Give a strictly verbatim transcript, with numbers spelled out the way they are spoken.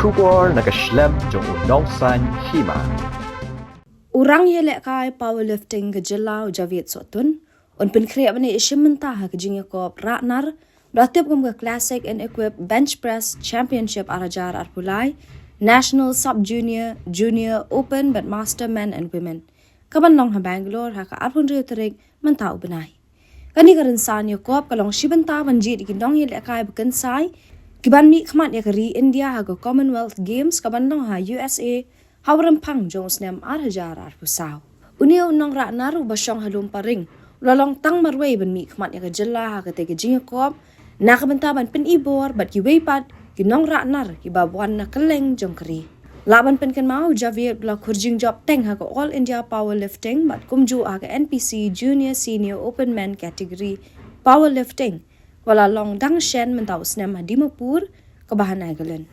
Khubor na ka shlem jong u nongsan hima. U rang ïalehkai powerlifting ka jylla u Javier Sohtun un pynkhreh ban ïashim bynta ha ka jingïakop rah nar ba la tip kum ka Classic and Equip Bench Press Championship ar hajar arphew lai, National Sub Junior, Junior Open bad Master Men and Women, kaban long ha Bangalore ha ka arphew hynriew tarik mynta u bnai. Kane ka rynsan ïakop ka long shi bynta ban jied ïa ki nongïalehkai ba kynsai kiban mihkhmat ïa ka ri India ha ka Commonwealth Games kaban long ha U S A ha u Rymphang jong u snem ar hajar arphew saw. Une u nongrah nar uba shong ha Lumparing u la long tang marwei ban mihkhmat ïa ka jylla ha katei ka jingïakop na ka bynta ban pynibor bad kiwei pat ki nongrah nar kiba wan na kylleng jong ka ri. Lah ban pynkynmaw, u Javier u la khur jingjop teng ha ka All India Powerlifting bad kumjuh ha ka N P C Junior Senior Open Men Category Powerlifting, kaba la long dang shen mynta u snem ha Dimapur, kaba ha Nagaland.